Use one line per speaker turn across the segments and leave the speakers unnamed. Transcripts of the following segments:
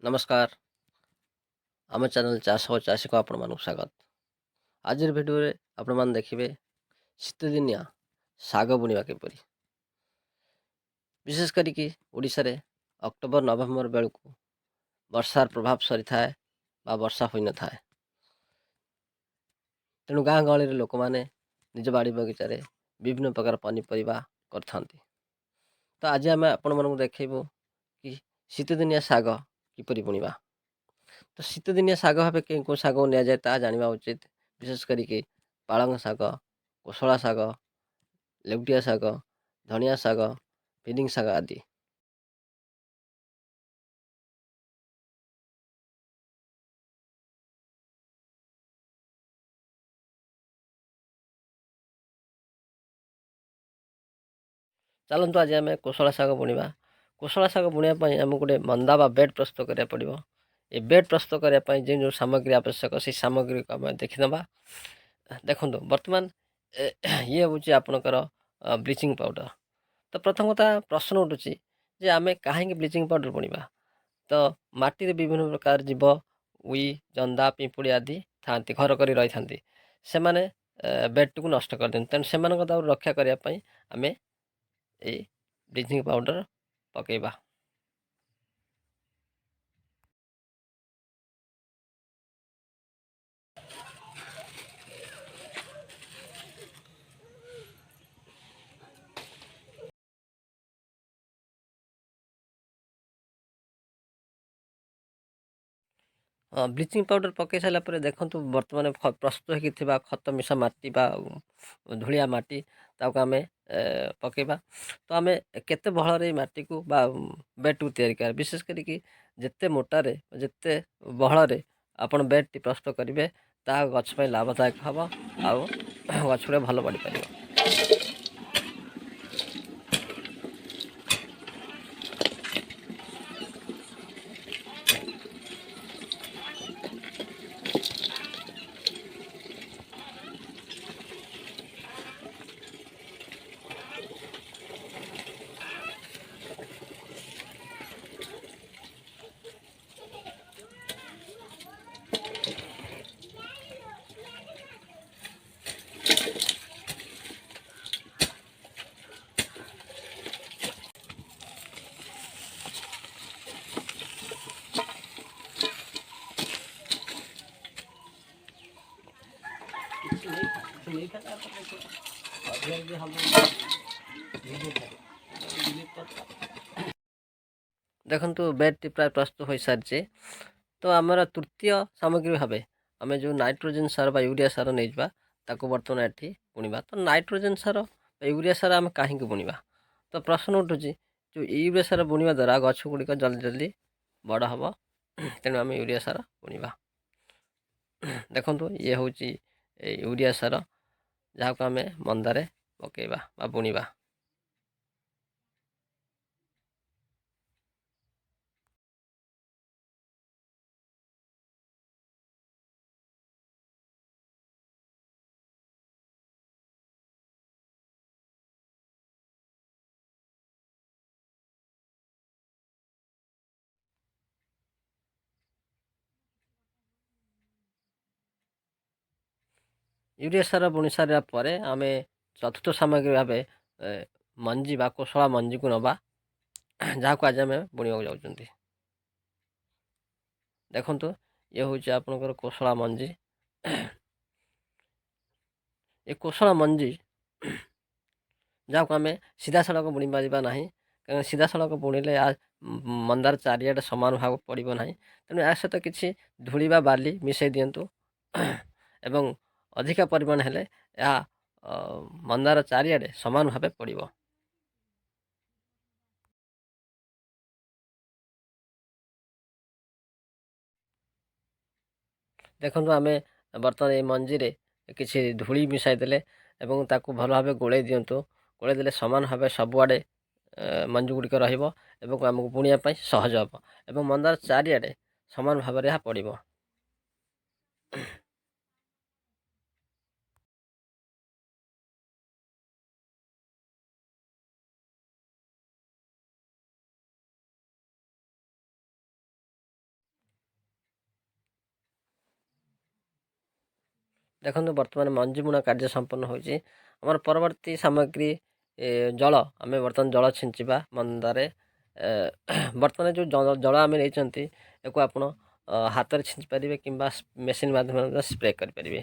ନମସ୍କାର, ଆମ ଚ୍ୟାନେଲ୍ ଚାଷ ଓ ଚାଷୀକୁ ଆପଣମାନଙ୍କୁ ସ୍ୱାଗତ। ଆଜିର ଭିଡ଼ିଓରେ ଆପଣମାନେ ଦେଖିବେ ଶୀତଦିନିଆ ଶାଗ ବୁଣିବା କିପରି। ବିଶେଷ କରିକି ଓଡ଼ିଶାରେ ଅକ୍ଟୋବର ନଭେମ୍ବର ବେଳକୁ ବର୍ଷାର ପ୍ରଭାବ ସରିଥାଏ ବା ବର୍ଷା ହୋଇନଥାଏ। ତେଣୁ ଗାଁ ଗହଳିରେ ଲୋକମାନେ ନିଜ ବାଡ଼ି ବଗିଚାରେ ବିଭିନ୍ନ ପ୍ରକାର ପନିପରିବା କରିଥାନ୍ତି। ତ ଆଜି ଆମେ ଆପଣମାନଙ୍କୁ ଦେଖେଇବୁ କି ଶୀତଦିନିଆ ଶାଗ କିପରି ବୁଣିବା। ତ ଶୀତଦିନିଆ ଶାଗ ଭାବେ କେଉଁ କେଉଁ ଶାଗ ନିଆଯାଏ ତାହା ଜାଣିବା ଉଚିତ। ବିଶେଷ କରିକି ପାଳଙ୍ଗ ଶାଗ, କୋଶଳା ଶାଗ, ଲେଉଟିଆ ଶାଗ, ଧନିଆ ଶାଗ, ଫିଲିଙ୍ଗ ଶାଗ ଆଦି। ଚାଲନ୍ତୁ ଆଜି ଆମେ କୋଶଳା ଶାଗ ବୁଣିବା। କୋଶଳା ଶାଗ ବୁଣିବା ପାଇଁ ଆମକୁ ଗୋଟେ ମନ୍ଦା ବା ବେଡ଼୍ ପ୍ରସ୍ତୁତ କରିବାକୁ ପଡ଼ିବ। ଏ ବେଡ଼୍ ପ୍ରସ୍ତୁତ କରିବା ପାଇଁ ଯେଉଁ ଯେଉଁ ସାମଗ୍ରୀ ଆବଶ୍ୟକ ସେଇ ସାମଗ୍ରୀକୁ ଆମେ ଦେଖିନେବା। ଦେଖନ୍ତୁ, ବର୍ତ୍ତମାନ ଇଏ ହେଉଛି ଆପଣଙ୍କର ବ୍ଲିଚିଂ ପାଉଡ଼ର। ତ ପ୍ରଥମ କଥା ପ୍ରଶ୍ନ ଉଠୁଛି ଯେ ଆମେ କାହିଁକି ବ୍ଲିଚିଂ ପାଉଡ଼ର ବୁଣିବା? ତ ମାଟିରେ ବିଭିନ୍ନ ପ୍ରକାର ଜୀବ, ଉଇ, ଜନ୍ଦା, ପିମ୍ପୁଡ଼ି ଆଦି ଥାଆନ୍ତି, ଘର କରି ରହିଥାନ୍ତି। ସେମାନେ ବେଡ଼୍ଟିକୁ ନଷ୍ଟ କରିଦିଅନ୍ତି। ତେଣୁ ସେମାନଙ୍କ ଦାଉରୁ ରକ୍ଷା କରିବା ପାଇଁ ଆମେ ଏଇ ବ୍ଲିଚିଂ ପାଉଡ଼ର ପକାଇବା। ବ୍ଲିଚିଂ ପାଉଡ଼ର ପକାଇ ସାରିଲା ପରେ ଦେଖନ୍ତୁ, ବର୍ତ୍ତମାନ ପ୍ରସ୍ତୁତ ହେଇକି ଥିବା ଖତ ମିଶା ମାଟି ବା ଧୂଳିଆ ମାଟି, ତାକୁ ଆମେ ପକାଇବା। ତ ଆମେ କେତେ ବହଳରେ ଏଇ ମାଟିକୁ ବା ବେଡ଼୍ଟିକୁ ତିଆରି କରିବା? ବିଶେଷ କରିକି ଯେତେ ମୋଟାରେ, ଯେତେ ବହଳରେ ଆପଣ ବେଡ଼୍ଟି ପ୍ରସ୍ତୁତ କରିବେ, ତାହା ଗଛ ପାଇଁ ଲାଭଦାୟକ ହେବ ଆଉ ଗଛ ଗୁଡ଼ିକ ଭଲ ବଢ଼ିପାରିବ। ଦେଖନ୍ତୁ, ବେଡ଼୍ଟି ପ୍ରାୟ ପ୍ରସ୍ତୁତ ହୋଇସାରିଛି। ତ ଆମର ତୃତୀୟ ସାମଗ୍ରୀ ଭାବେ ଆମେ ଯେଉଁ ନାଇଟ୍ରୋଜେନ୍ ସାର ବା ୟୁରିଆ ସାର ନେଇଯିବା, ତାକୁ ବର୍ତ୍ତମାନ ଏଠି ବୁଣିବା। ତ ନାଇଟ୍ରୋଜେନ୍ ସାର ବା ୟୁରିଆ ସାର ଆମେ କାହିଁକି ବୁଣିବା? ତ ପ୍ରଶ୍ନ ଉଠୁଛି, ଯେଉଁ ୟୁରିଆ ସାର ବୁଣିବା ଦ୍ୱାରା ଗଛ ଗୁଡ଼ିକ ଜଲ୍ଦି ଜଲ୍ଦି ବଡ଼ ହେବ, ତେଣୁ ଆମେ ୟୁରିଆ ସାର ବୁଣିବା। ଦେଖନ୍ତୁ, ଇଏ ହେଉଛି ୟୁରିଆ ସାର, ଯାହାକୁ ଆମେ ମନ୍ଦାରେ ପକାଇବା ବା ବୁଣିବା। ୟୁରିଆ ସାର ବୁଣି ସାରିବା ପରେ ଆମେ ଚତୁର୍ଥ ସାମଗ୍ରୀ ଭାବେ ମଞ୍ଜି ବା କୋଶଳା ମଞ୍ଜିକୁ ନେବା, ଯାହାକୁ ଆଜି ଆମେ ବୁଣିବାକୁ ଯାଉଛନ୍ତି। ଦେଖନ୍ତୁ, ଇଏ ହେଉଛି ଆପଣଙ୍କର କୋଶଳା ମଞ୍ଜି। ଏ କୋଶଳା ମଞ୍ଜି ଯାହାକୁ ଆମେ ସିଧାସଳଖ ବୁଣି ପାରିବା ନାହିଁ, କାରଣ ସିଧାସଳଖ ବୁଣିଲେ ମନ୍ଦାର ଚାରିଆଡ଼େ ସମାନ ଭାଗ ପଡ଼ିବ ନାହିଁ। ତେଣୁ ଏହା ସହିତ କିଛି ଧୂଳି ବା ବାଲି ମିଶାଇ ଦିଅନ୍ତୁ ଏବଂ ଅଧିକା ପରିମାଣ ହେଲେ ଏହା ମନ୍ଦାର ଚାରିଆଡ଼େ ସମାନ ଭାବେ ପଡ଼ିବ। ଦେଖନ୍ତୁ, ଆମେ ବର୍ତ୍ତମାନ ଏଇ ମଞ୍ଜିରେ କିଛି ଧୂଳି ମିଶାଇ ଦେଲେ ଏବଂ ତାକୁ ଭଲ ଭାବେ ଗୋଳେଇ ଦିଅନ୍ତୁ। ଗୋଳେଇ ଦେଲେ ସମାନ ଭାବେ ସବୁଆଡ଼େ ମଞ୍ଜି ଗୁଡ଼ିକ ରହିବ ଏବଂ ଆମକୁ ବୁଣିବା ପାଇଁ ସହଜ ହେବ ଏବଂ ମନ୍ଦାର ଚାରିଆଡ଼େ ସମାନ ଭାବରେ ଏହା ପଡ଼ିବ। ଦେଖନ୍ତୁ, ବର୍ତ୍ତମାନ ମଞ୍ଜି ବୁଣା କାର୍ଯ୍ୟ ସମ୍ପନ୍ନ ହୋଇଛି। ଆମର ପରବର୍ତ୍ତୀ ସାମଗ୍ରୀ ଜଳ। ଆମେ ବର୍ତ୍ତମାନ ଜଳ ଛିଞ୍ଚିବା ମନ୍ଦାରେ। ବର୍ତ୍ତମାନ ଯେଉଁ ଜଳ ଆମେ ନେଇଛନ୍ତି, ଏହାକୁ ଆପଣ ହାତରେ ଛିଞ୍ଚି ପାରିବେ କିମ୍ବା ମେସିନ୍ ମାଧ୍ୟମରେ ସ୍ପ୍ରେ କରିପାରିବେ।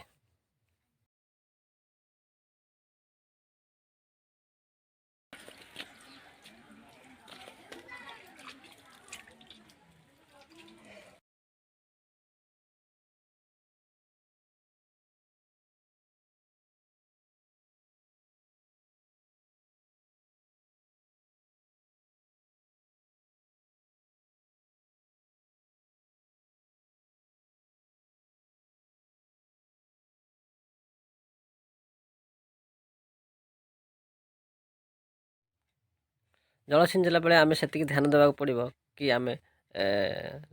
ଜଳ ଛିଞ୍ଚିଲା ବେଳେ ଆମେ ସେତିକି ଧ୍ୟାନ ଦେବାକୁ ପଡ଼ିବ କି ଆମେ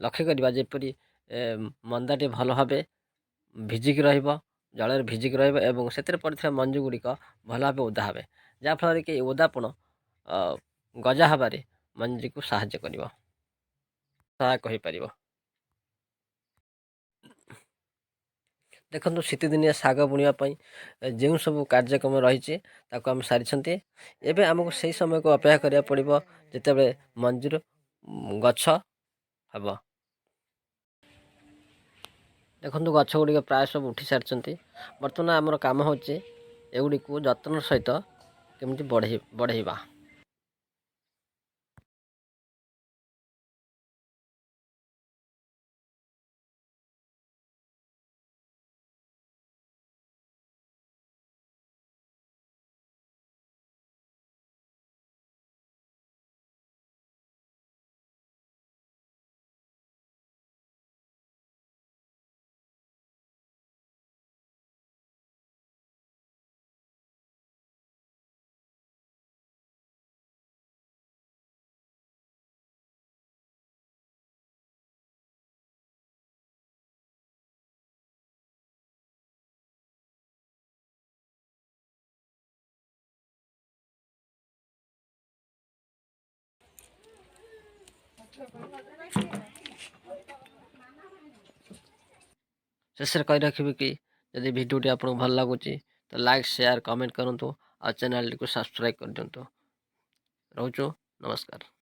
ଲକ୍ଷ୍ୟ କରିବା ଯେପରି ମନ୍ଦାଟି ଭଲ ଭାବେ ଭିଜିକି ରହିବ, ଜଳରେ ଭିଜିକି ରହିବ ଏବଂ ସେଥିରେ ପଡ଼ିଥିବା ମଞ୍ଜି ଗୁଡ଼ିକ ଭଲ ଭାବେ ଓଦା ହେବେ, ଯାହାଫଳରେ କି ଓଦାପଣ ଗଜା ହେବାରେ ମଞ୍ଜିକୁ ସାହାଯ୍ୟ କରିବ, ସହାୟକ ହୋଇପାରିବ। ଦେଖନ୍ତୁ, ଶୀତଦିନିଆ ଶାଗ ବୁଣିବା ପାଇଁ ଯେଉଁ ସବୁ କାର୍ଯ୍ୟକ୍ରମ ରହିଛି, ତାକୁ ଆମେ ସାରିଛନ୍ତି। ଏବେ ଆମକୁ ସେଇ ସମୟକୁ ଅପେକ୍ଷା କରିବାକୁ ପଡ଼ିବ ଯେତେବେଳେ ମଞ୍ଜିରୁ ଗଛ ହେବ। ଦେଖନ୍ତୁ, ଗଛ ଗୁଡ଼ିକ ପ୍ରାୟ ସବୁ ଉଠି ସାରିଛନ୍ତି। ବର୍ତ୍ତମାନ ଆମର କାମ ହେଉଛି ଏଗୁଡ଼ିକୁ ଯତ୍ନର ସହିତ କେମିତି ବଢ଼େଇବା। ଶେଷରେ କହି ରଖିବି କି ଯଦି ଭିଡ଼ିଓଟି ଆପଣଙ୍କୁ ଭଲ ଲାଗୁଛି ତ ଲାଇକ୍, ସେୟାର, କମେଣ୍ଟ କରନ୍ତୁ ଆଉ ଚ୍ୟାନେଲଟିକୁ ସବସ୍କ୍ରାଇବ୍ କରିଦିଅନ୍ତୁ। ରହୁଛୁ, ନମସ୍କାର।